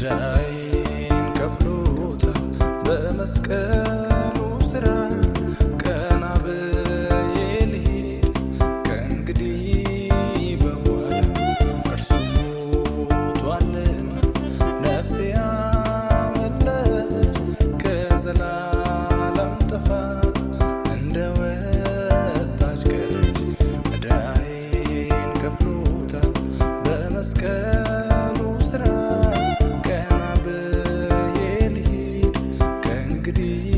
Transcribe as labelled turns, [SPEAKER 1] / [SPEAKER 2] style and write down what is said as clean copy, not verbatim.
[SPEAKER 1] ዕዳዬን ከፍሎታል በመስቀሉ ስራ። ቀና ብዬ ልሂድ ከእንግዲህ በኋላ፣ እርሱ ሞቷልና ነፍሴ አመለጠች ከዘላለም ጥፋት፣ እንደ ወጣች ቀረች። ዕዳዬን ከፍሎታል በመስቀሉ ስራ። ቀና ብዬ ልሂድ ከእንግዲህ